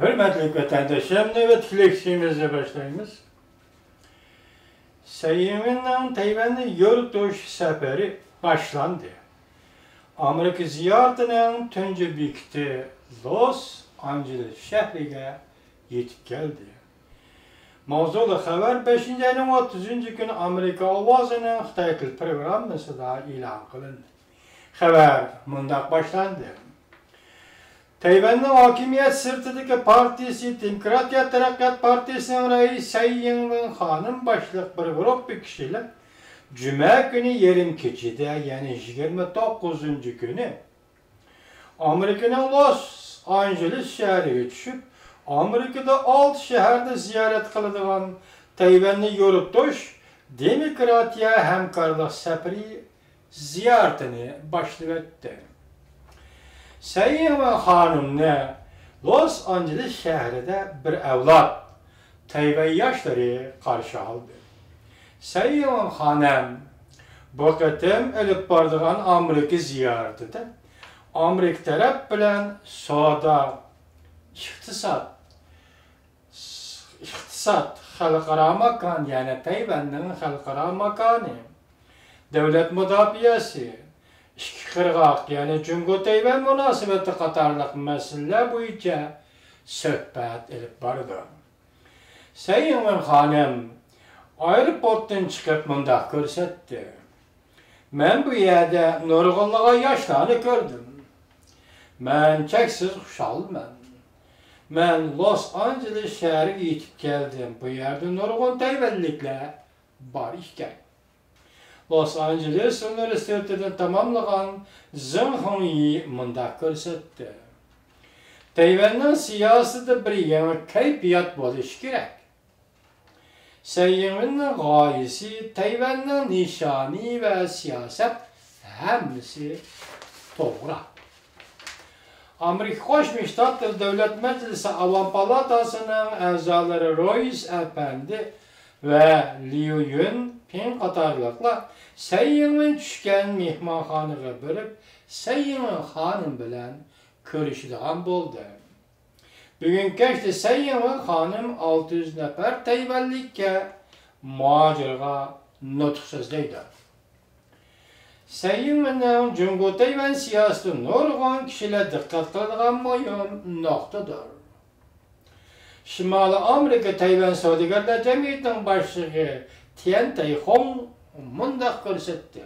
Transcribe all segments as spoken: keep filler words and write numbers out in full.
ھۆرمەتلىك ۋەتەنداشلار، نۆۋەتتىكى لېكسىيىمىزنى باشلايمىز. سەي يىڭۋېننىڭ تەيۋەننى يورۇتۇش سەپىرى باشلاندى. ئامېرىكا زىيارىتىنىڭ تۇنجى بېكىتى لوس ئانژېلېس شەھىرىگە يېتىپ كەلدى. ماۋزۇلۇق خەۋەر بەشىنچى ئاينىڭ ئوتتۇزىنچى كۈنى ئامېرىكا ئاۋازىنىڭ خىتاي تىل پروگراممىسىدا ئېلان قىلىندى. خەۋەر مۇنداق باشلاندى. تەيۋەننىڭ ھاكىمىيەت سىرتىدىكى پارتىيىسى دېموكراتىيە تەرەققىيات پارتىيىسىنىڭ رەئىسى سەي يىڭۋېن خانىم باشلىق بىر گۇرۇپپا كىشىلەر جۈمە كۈنى يېرىم كېچىدە، يەنى يىگىرمە توققۇزىنچى كۈنى ئامېرىكىنىڭ لوس ئانژېلېس شەھىرىگە چۈشۈپ، ئامېرىكىدا ئالتە شەھەرنى زىيارەت قىلىدىغان تەيۋەننى يورۇتۇش دېموكراتىيە ھەمكارلىق سەپىرى زىيارىتىنى باشلىۋەتتى. سەي يىڭۋېن خانىمنى لوس ئانژېلېس شەھىرىدە بىر ئەۋلاد تەيۋەن ياشلىرى قارشى ئالدى. سەي يىڭۋېن خانىم بۇ قېتىم ئېلىپ بارىدىغان ئامېرىكا زىيارىتىدە ئامېرىكا تەرەپ بىلەن سودا، ئىقتىساد، ئىقتىساد، خەلقئارا ماكان، يەنى تەيۋەننىڭ خەلقئارا ماكانى، دۆلەت مۇداپىئەسى، ئىككى قىرغاق، يەنى جۇڭگو تەيۋەن مۇناسىۋىتى قاتارلىق مەسىلىلەر بويىچە سۆھبەت ئېلىپ بارىدۇ. سەي يىڭۋېن خانىم ئايروپورتتىن چىقىپ مۇنداق كۆرسەتتى. مەن بۇ يەردە نۇرغۇنلىغان ياشلارنى كۆردۈم. مەن چەكسىز خۇشالمەن. مەن لوس ئانژېلېس شەھىرىگە يېتىپ كەلدىم. بۇ يەردە نۇرغۇن تەيۋەنلىكلەر بار ئىكەن. لوس ئانژېلېس ئۇنىۋېرسىتېتىنى تاماملىغان زېڭ خۇڭيى مۇنداق كۆرسەتتى. تەيۋەننىڭ سىياسىتىدە بىر يېڭى كەيپىيات بولۇشى كېرەك. سەي يىڭۋېننىڭ غايىسى، تەيۋەننىڭ نىشانى ۋە سىياسەت ھەممىسى توغرا. ئامېرىكا قوشما شتاتلىرى دۆلەت مەجلىسى ئاۋام پالاتاسىنىڭ ئەزالىرى رويس ئەپەندى ۋە ليۇ يۈن پىڭ قاتارلىقلار سەي يىڭۋېن چۈشكەن مېھمانخانىغا بېرىپ، سەي يىڭۋېن خانىم بىلەن كۆرۈشىدىغان بولدى. بۈگۈن كەچتە سەي يىڭۋېن خانىم ئالتە يۈز نەپەر تەيۋەنلىككە، مۇھاجىرغا نۇتۇق سۆزلەيدۇ. سەي يىڭۋېننىڭ جۇڭگو تەيۋەن سىياسىتى نۇرغۇن كىشىلەر دىققەت قىلىدىغان مۇھىم نۇقتىدۇر. شىمالىي ئامېرىكا تەيۋەن سودىگەرلەر جەمئىيىتىنىڭ باشلىقى تيەن تەيخۇڭ مۇنداق كۆرسەتتى.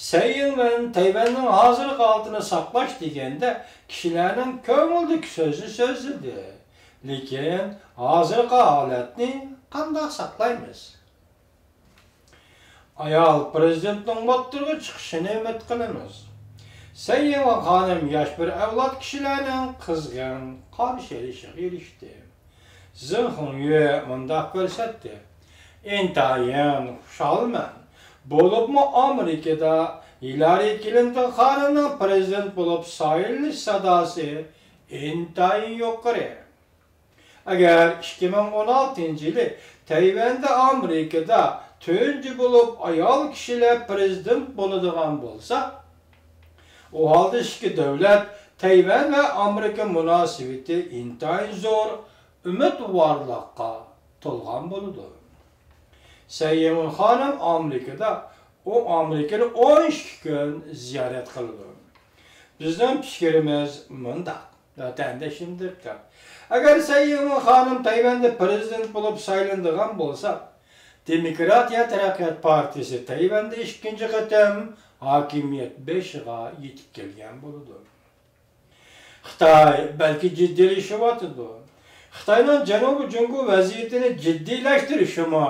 سەي يىڭۋېن تەيۋەننىڭ ھازىرقى ھالىتىنى ساقلاش دېگەندە كىشىلەرنىڭ كۆڭۈلدىكى سۆزنى سۆزلىدى. لېكىن ھازىرقى ھالەتنى قانداق ساقلايمىز؟ ئايال پىرېزىدېنتنىڭ ئوتتۇرىغا چىقىشىنى ئۈمىد قىلىمىز. سەي يىڭۋېن خانىم ياش بىر ئەۋلاد كىشىلەرنىڭ قىزغىن قارشى ئېلىشىغا ئېرىشتى. زېڭ خۇڭيۈ مۇنداق كۆرسەتتى. ئىنتايىن خۇشالمەن. بولۇپمۇ ئامېرىكىدا ھىلارى كلىنتون خانىمنىڭ پىرېزىدېنت بولۇپ سايلىنىش ساداسى ئىنتايىن يۇقىرى. ئەگەر ئىككى مىڭ ئون ئالتىنچى يىلى تەيۋەندە ئامېرىكىدا تۇنجى بولۇپ ئايال كىشىلەر پىرېزىدېنت بولىدىغان بولسا، ئۇ ھالدا ئىككى دۆلەت، تەيۋەن ۋە ئامېرىكا مۇناسىۋىتى ئىنتايىن زور ئۈمىدۋارلىققا تولغان بولىدۇ. سەي يىڭۋېن خانىم ئامېرىكىدا، ئۇ ئامېرىكىنى ئون ئىككى كۈن زىيارەت قىلىدۇ. بىزنىڭ پىكرىمىز مۇنداق. ۋەتەندىشىم دىققەت. ئەگەر سەي يىڭۋېن خانىم تەيۋەندە پىرېزىدېنت بولۇپ سايلىنىدىغان بولسا، دېموكراتىيە تەرەققىيات پارتىيىسى تەيۋەندە ئىككىنچى قېتىم ھاكىمىيەت بېشىغا يېتىپ كەلگەن بولىدۇ. خىتاي بەلكى جىددىيلىشىۋاتىدۇ. خىتاينىڭ جەنۇبىي جۇڭگو ۋەزىيىتىنى جىددىيلەشتۈرۈشىمۇ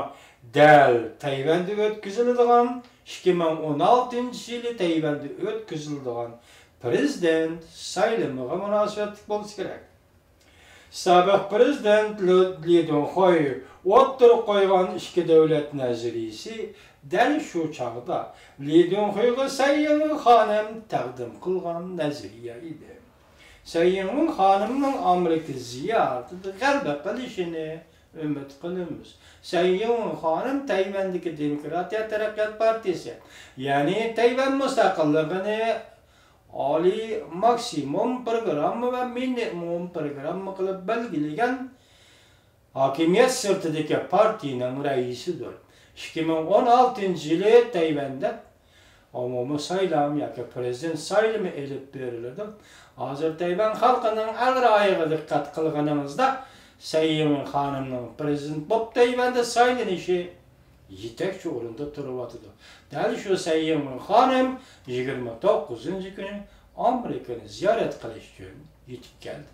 دەل تەيۋەندە ئۆتكۈزۈلىدىغان، ئىككى مىڭ ئون ئالتىنچى يىلى تەيۋەندە ئۆتكۈزۈلىدىغان پىرېزىدېنت سايلىمىغا مۇناسىۋەتلىك بولسا كېرەك. سابىق پىرېزىدېنت لى، لى دۇڭخۇي ئوتتۇرىغا قويغان ئىككى دۆلەت نەزەرىيىسى دەل شۇ چاغدا لى دۇڭخۇيغا سەي يىڭۋېن خانىم تەقدىم قىلغان نەزەرىيە ئىدى. سەي يىڭۋېن خانىمنىڭ ئامېرىكا زىيارىتىدە غەلىبە قىلىشىنى ئۈمىد قىلىمىز. سەي يىڭۋېن خانىم تەيۋەندىكى دېموكراتىيە تەرەققىيات پارتىيىسى، يەنى تەيۋەن مۇستەقىللىقىنى ئالىي ماكسىموم پروگرامما ۋە مىنىموم پروگرامما قىلىپ بەلگىلىگەن ھاكىمىيەت سىرتىدىكى پارتىيىنىڭ رەئىسىدۇر. ئىككى مىڭ ئون ئالتىنچى يىلى تەيۋەندە ئومۇمىي سايلام ياكى پرېزىدېنت سايلىمى ئېلىپ بېرىلىدۇ. ھازىر تەيۋەن خەلقىنىڭ ئەل رايىغا دىققەت قىلغىنىڭىزدا، سەي يىڭۋېن خانىمنىڭ پرېزىدېنت بولۇپ تەيۋەندە سايلىنىشى يېتەكچى ئورۇندا تۇرۇۋاتىدۇ. دەل شۇ سەي يىڭۋېن خانىم يىگىرمە توققۇزىنچى كۈنى ئامېرىكىنى زىيارەت قىلىش ئۈچۈن يېتىپ كەلدى.